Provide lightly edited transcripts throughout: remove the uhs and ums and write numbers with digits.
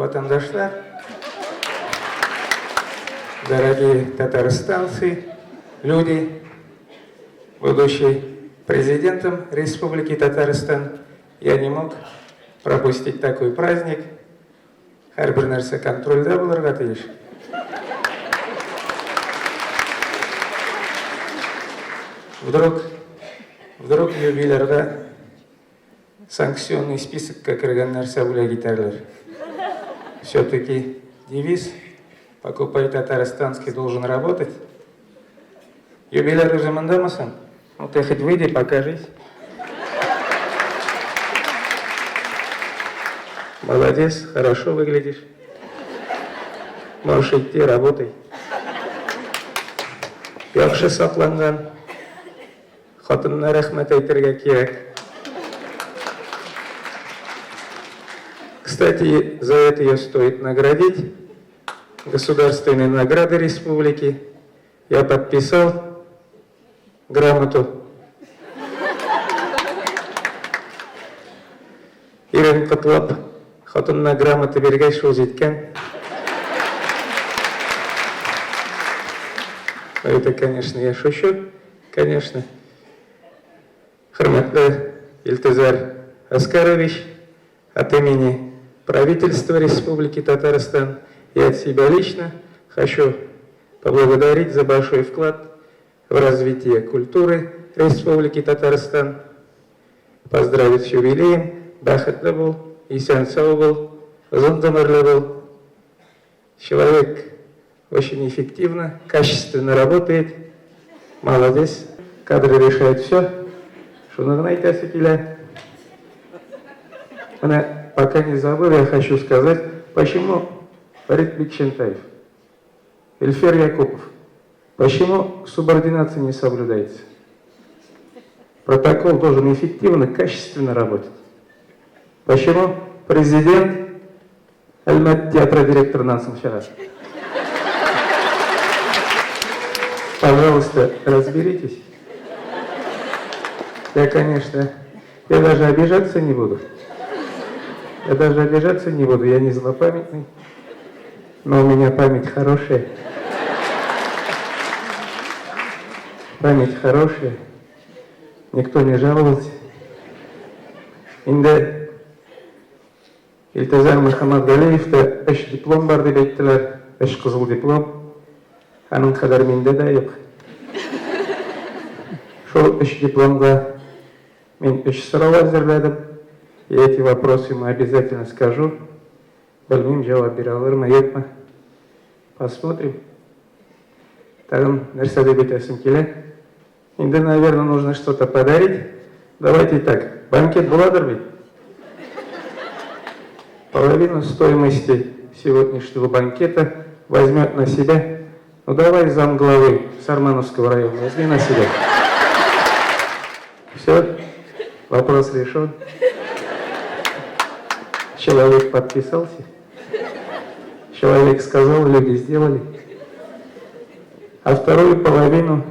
ватандашлар, дорогие татарстанцы, люди, будущий президентом Республики Татарстан, я не мог пропустить такой праздник. Һәрбер нәрсә контрольдә булырга тиеш. Вдруг, вдруг юбилярга санкционный списокка кергән нәрсә бүләк итәрләр. Все-таки девиз «Покупай татарстанский должен работать». Юбиляр үзе мондамы соң? Ну ты хоть выйди, покажись. Молодец, хорошо выглядишь. Можешь идти, работай. Яхшы сакланган. Хатынына рәхмәт әйтергә кирәк. Кстати, за это ее стоит наградить. Государственные награды республики. Я подписал грамоту. Ирен котлап, хатынына грамота биргәч, шул җиткән. Это, конечно, я шучу, конечно. Хөрмәтле Илтөзәр Әскәрович, от имени правительства Республики Татарстан и от себя лично хочу поблагодарить за большой вклад в развитие культуры Республики Татарстан, поздравить с юбилеем, бәхетле бул, исән-сау бул, озын гомерле бул. Человек очень эффективно, качественно работает. Молодец. Кадры решают все. Шуны гына әйтәсе килә. Менә пока не забыл, я хочу сказать, почему Фарид Бикчентаев, Эльфир Якупов, почему субординация не соблюдается? Протокол должен эффективно, качественно работать. Почему президент Әлмәт театры директорыннан соң чыга? Пожалуйста, разберитесь. Я, конечно, я даже обижаться не буду. Я даже обижаться не буду, я не злопамятный. Но у меня память хорошая. Память хорошая. Никто не жаловался. Инде Илтөзәр Мөхәммәтгалиевтә өч диплом бар дип әйттеләр, өч кызыл диплом. Аның кадәр миндә дә юк. Шул өч дипломга мин өч сорау әзерләдем. И эти вопросы ему обязательно скажу. Белмим, җавап бирә алырмы, юкмы. Посмотрим. Тагын нәрсә дип әйтәсем килә. Инде, наверное, нужно что-то подарить. Давайте так, банкет буладыр бит? Половину стоимости сегодняшнего банкета возьмет на себя. Ну давай замглавы Сармановского района возьми на себя. Все, вопрос решен. Человек подписался. Человек сказал, люди сделали. А вторую половину,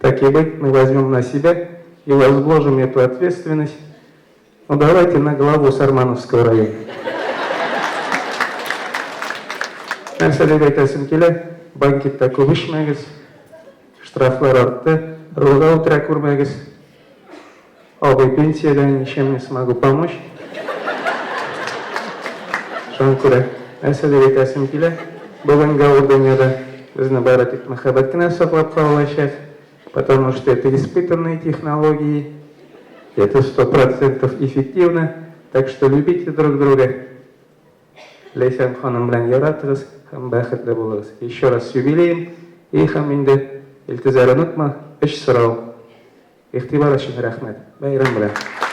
так и быть, мы возьмем на себя и возложим эту ответственность. Ну давайте на главу Сармановского района. Нәрсә дип әйтәсем килә, банкетта күп эчмәгез, штрафлар артты, рульга утыра күрмәгез. Абый пенсиядә, ничем не смогу помочь. Шуңа күрә, нәрсә дип әйтәсем килә, бүгенге авыр дөньяда безне бары тик мәхәббәт кенә саклап кала алачак, потому что это испытанные технологии, это 100% эффективно, так что любите друг друга. Ләйсән ханым белән яратыгыз һәм бәхетле булыгыз. Еще раз с юбилеем. И һәм инде, Илтөзәр, онытма, өч сорау. Игътибар өчен рәхмәт. Бәйрәм белән!